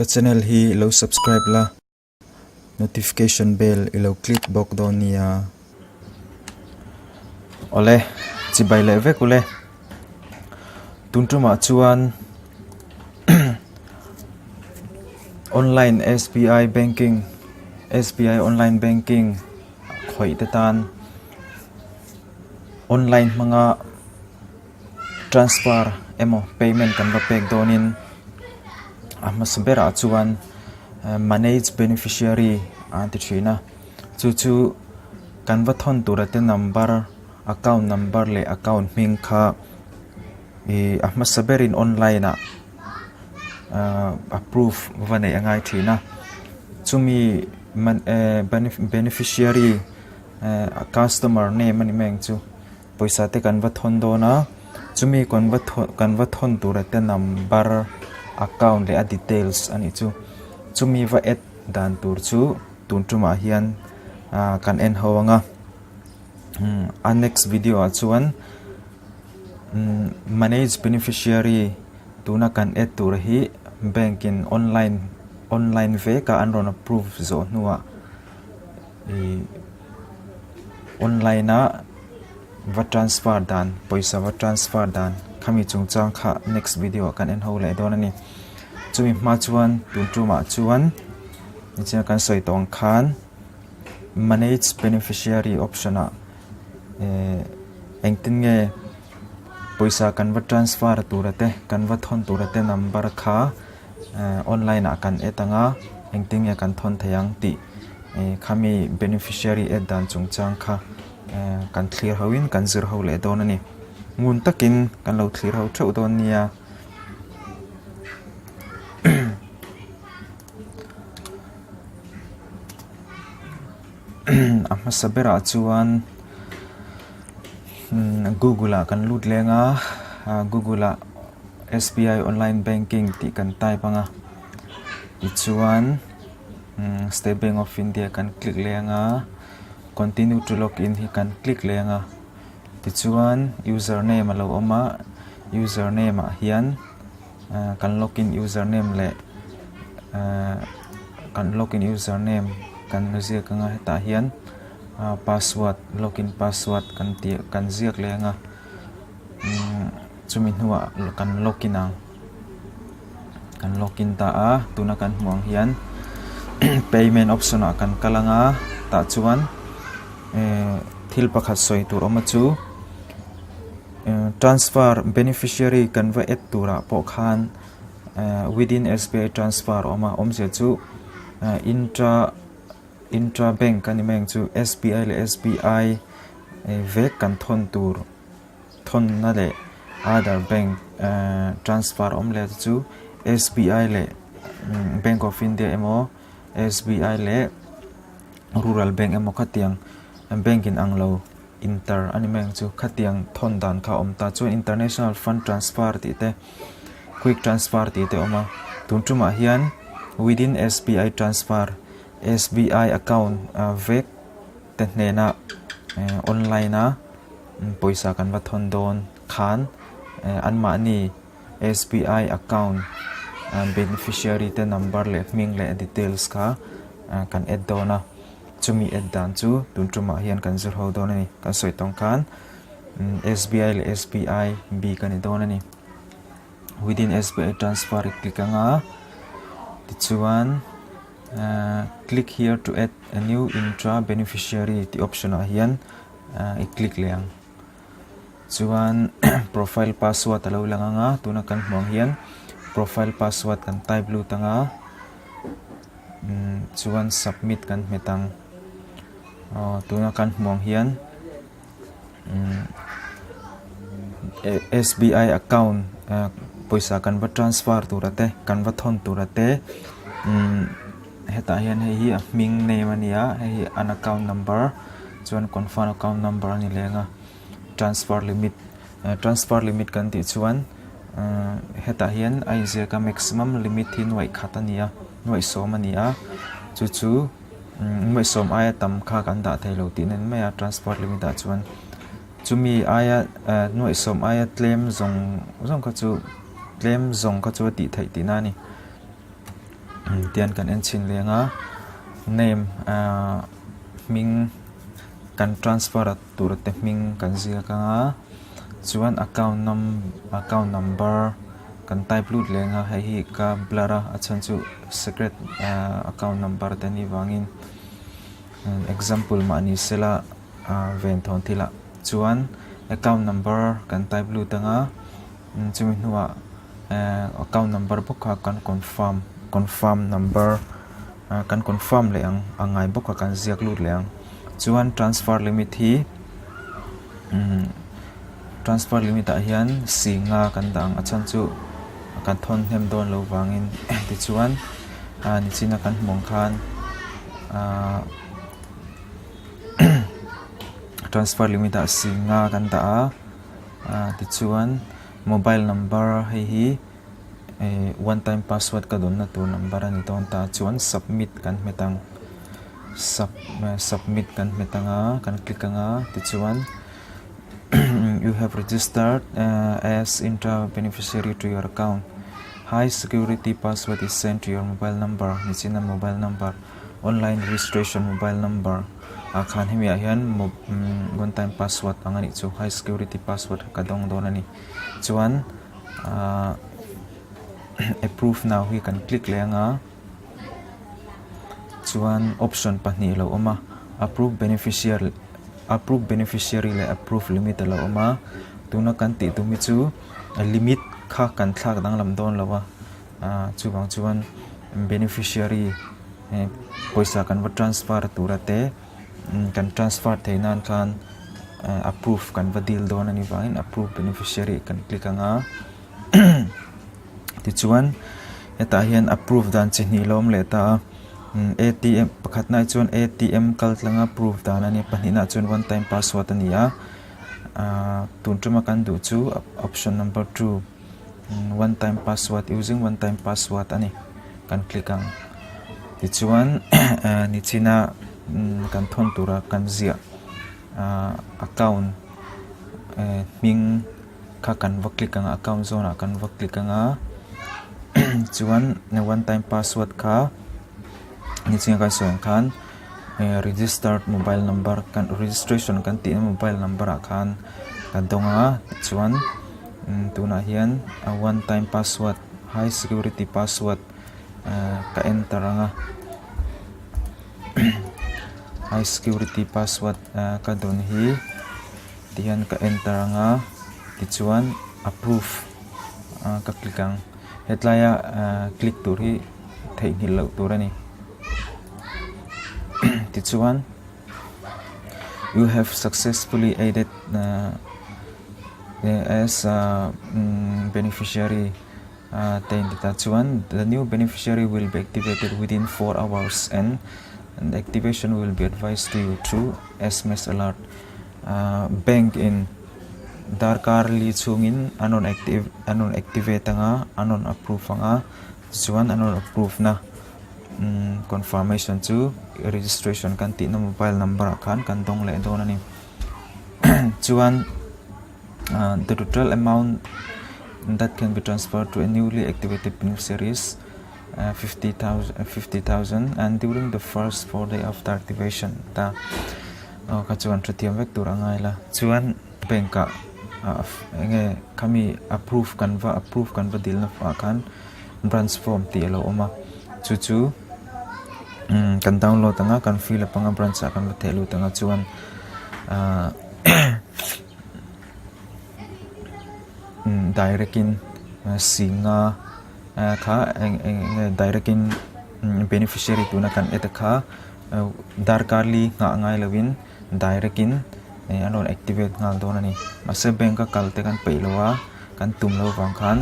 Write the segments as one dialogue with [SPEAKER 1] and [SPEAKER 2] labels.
[SPEAKER 1] Ka channel hi lo subscribe la, notification bell i lo click bawk dawn nia. Awle, chibai leh vek ule. Tun tumah chuan online SBI banking, SBI online banking khawih te tan online hmanga transfer emaw payment kan va pek dawnin a hmasa berah chuan manage beneficiary an ti thin a chu chu kan va thawn tura te number account number leh account hming kha ih a hmasa berin online ah ahh approve va neih a ngai thin a chumi beneficiary eh customer name a ni mai ang chu. Pawisa te kan va thawn dawn a, chumi kan va thawn kan va thawn tura te number account leh a details a nih chu. Chumi va add dan tur chu tun tumah hian ah kan en ho ang a, umm a next video ah chuan umm manage beneficiary tuna kan add tur hi bank in online online vek a an rawn approve zawh hnuah Ihh online a va transfer dan pawisa va transfer dan khami chungchang kha next video ah kan en ho leh dawn a ni chumi hma chuan tun tumah chuan nichina kan sawi tawh ang khan manage beneficiary option ah ehh engtin nge pawisa kan va transfer tura te kan va thawn tura te number kha. Eh online ah kan add ang a engtin nge kan thawn thei ang tih eh khami beneficiary add dan chungchang kha eh kan thlir ho in kan zir ho leh dawn a ni ngun takin kan lo thlir ho theuh dawn nia. A hmasa berah chuan google ah kan lut leng a google ah. SBI online banking tih kan type ang a tichuan state bank of India kan click leh ang a continue to log in hi kan click leh ang a tichuan user name a lo awm a user name ah hian ah kan log in user name leh ah kan log in user name kan ziak ang a hetah hian ah password log in password kan tih kan ziak leh ang a umm. Chumi hnuah kan log in ang kan log in ta a tuna kan hmuh ang hian payment option ah kan kal ang a tah chuan eh thil pakhat sawi tur awm a chu eh transfer beneficiary kan va add turah pawh khan eh within S_B_I transfer a awm a awmzia chu eh intra intra bank a ni mai ang chu S_B_I leh S_B_I vek kan thawn tur. Thawnna leh other bank ehh transfer awm leh te chu S_B_I leh bank of India emaw S_B_I leh rural bank emaw khatiang bank in ang lo inter a ni mai ang chu khatiang thawn dan kha a awm ta chuan international fund transfer tih te quick transfer tih te a awm a tun tumah hian within S_B_I transfer S_B_I account vek te hnena eh online a pawisa kan va thawn dawn khan eh anmahni S_B_I account beneficiary te number leh hming leh details kha kan add dawn a chumi add dan chu tun tumah hian kan zir ho dawn a ni kan sawi tawng khan S_B_I leh S_B_I bik a ni dawn a ni within S_B_I transfer i click anga tichuan. Ahh click here to add a new intra beneficiary tih option ah hian ahh i click leh ang chuan profile password a lo lang ang a tuna kan hmuh ang hian profile password kan type lut ang a umm chuan submit kan hmet ang aw tuna kan hmuh ang hian umm S_B_I account ah pawisa kan va transfer tur a te kan va thawn tur a te umm hetah hian hei hi a hming name a ni a hei hi an account number chuan confirm account number a ni leng a transfer limit transfer limit kan tih chuan ah hetah hian a inziak a maximum limit hi nuaih khat a ni a nuaih sawm a ni a chu chu. Nuaihsawm aia tam kha kan dah thei lo tih nen mai a transport limit ah chuan chumi aia eh nuaihsawm aia tlem zawng zawng kha chu tlem zawng kha chu a tih theih tihna a ni. Tian kan en chhin leng a, name ah hming kan transfer a tur te hming kan ziak ang a, chuan account num account number kan type lut leng a, hei hi ka blur a, a chhan chu secret ah account number te anih vangin example mahni sela ah ven thawn thil ah chuan account number kan type lut ang a, chumi hnuah. Account number bawk kha kan confirm confirm number kan confirm leh ang a ngai bawk a kan ziak lut leh ang chuan transfer limit hi umm transfer limit ah hian singa kan dah ang a chhan chu kan thawn hnem dawn loh vangin tichuan ah nichina kan hmuh ang khan ah transfer limit ah singa kan dah a ah tichuan. Mobile number hei hi eh one time password ka dawnna tur number a ni dawn ta chuan submit kan hmet ang sub submit kan hmet ang a kan click ang a tichuan you have registered as inter beneficiary to your account high security password is sent to your mobile number nichina mobile number online registration mobile number ah khan hemi ah hian one time password ang anih chu high security password ka dawng dawn a ni chuan ahh approve now hi kan click leh ang a chuan option pahnih a lo awm a approve beneficiary approve beneficiary leh approve limit a lo awm a tuna kan tih tum hi chu limit kha kan thlak danglam dawn lo a ah chuvang chuan beneficiary pawisa kan va transfer tura te kan transfer theih nan khan approve kan va dil dawn a nih vangin approve beneficiary kan click ang a tichuan hetah hian approve dan chi hnih a lo awm leh ta a atm pakhatna ah chuan atm kal tlanga approve dan a ni pahnihna ah chuan one time password a ni a ah tun tuma kan duh chu option number 2. One time password using one time password a ni kan click ang tichuan nichina kan thawn tura kan ziah ah account hming kha kan va click ang a account zawn ah kan va click ang a chuan one time password kha nichina kan sawi ang khan registered mobile number kan registration kan tihna mobile number ah khan ka dawng a tichuan. Tunah hian a one time password high security password ka enter ang a high security password ka dawn hi tihian ka enter ang a tichuan approve ka click ang hetlai a click tur hi theihnghilh loh tur a ni tichuan you have successfully added As a beneficiary te in ti ta chuan the new beneficiary will be activated within 4 hours and the activation will be advised to you through sms alert. Bank in darkar li chhungin an rawn active an rawn activate anga an rawn approve anga tichuan an rawn approve na confirmation chu registration kan tihna mobile number ah khan kan dawng leh dawn a ni. Chuan the total amount that can be transferred to a newly activated beneficiary is 50,000 and during the first 4 day after activation ta kha chuan hrethiam vek tur a ngai la. Chuan bank ah enge khami approve kan va approve kan va dilna ah khan branch form tih a lo awm a chu chu kan download ang a kan fill up ang a branch ah kan va theh lut ang a chuan ahh direct in singa kha eng eng nge direct in beneficiary tuna kan add a kha darkar li nghah ngai lovin direct in an rawn activate nghal dawn a ni mahse bank a kal te kan peih lo a kan tum loh vang khan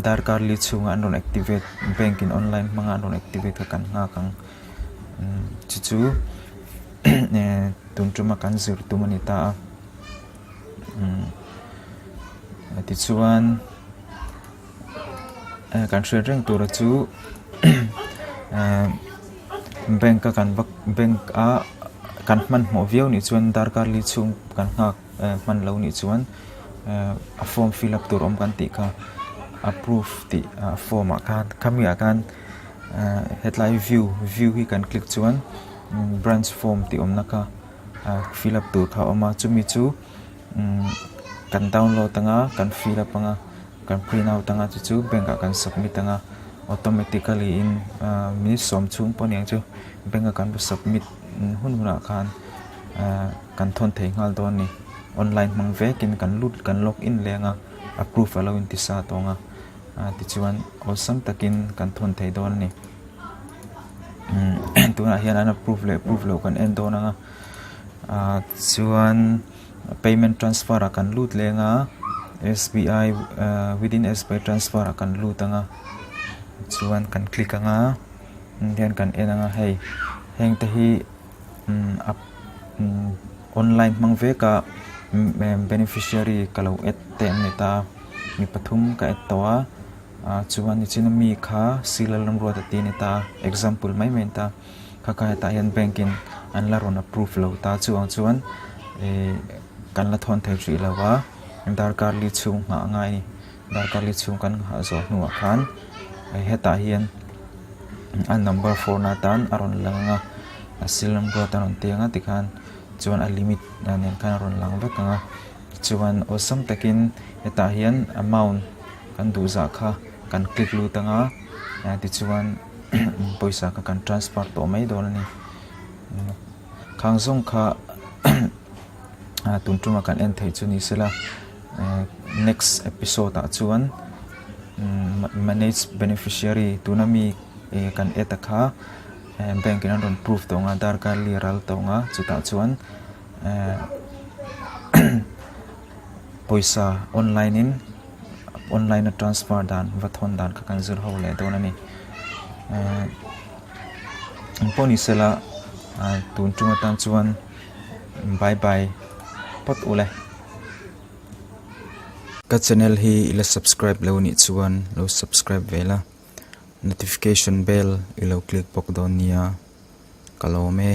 [SPEAKER 1] darkar li chhunga an rawn activate bank in online hmanga an rawn activate kha kan nghak ang chu chu tun tuma kan zir tum a ni ta a tichuan kan hriat reng tura chu bank a kan va bank a kan hmanhmawh viau nih chuan darkar li chhung kan nghak hman lo nih chuan a form fill up tur awm kan tih kha approve tih form ah khan khami ah khan. Hetlai view view hi kan click chuan branch form tih awmna kha fill up tur kha a awm a chumi chu kan download anga kan fill up anga kan print out anga chu chu bank ah kan submit anga automatically in minute sawm chhung pawh aniang chu bank a kan va submit hun hunah khan kan thawn thei nghal dawn a ni online hmang vekin kan lut kan log in leng a approve a lo inti sa tawng a. Tichuan awlsam takin kan thawn thei dawn a ni. Tunah hian an approve leh approve loh kan en dawn ang a. Chuan payment transfer ah kan lut leng a, S_B_I within S_B_I transfer ah kan lut ang a. Chuan kan click ang a, hian kan en ang a hei heng te hi online hmang vek a beneficiary ka lo add te an ni ta a mi pathum ka add tawh a ah chuan nichina mi kha Sila Lamruata tih a ni ta a example mai mai a ni ta kha kha hetah hian bank in an la rawn approve lo ta chuvang chuan ih kan la thawn thei hrih lo a darkar li chhung nghah a ngai a ni darkar li chhung kan nghah zawh hnuah khan hetah hian a number phone atan a rawn lang ang a a silam ruat a rawn ti ang a tikhan chuan a limit nen khan a rawn lang vek ang a chuan awlsam takin hetah hian amount kan duh zah kha kan click lut ang a tichuan pawisa kha kan transfer tawh mai dawn a ni khang zawng kha tun tuma kan en theih chu ni sela next episode ah chuan manage beneficiary tuna mi kan add a kha bank in an rawn proof tawh ang a darkar li a ral tawh ang a chutah chuan pawisa online in online a transfer dan va thawn dan kha kan zir ho leh dawn a ni engpawh ni sela tun tum atan chuan. Bye bye phawt ule. Ka channel hi i la subscribe lo nih chuan lo subscribe ve la, notification bell i lo click bawk dawn nia, ka lawm e.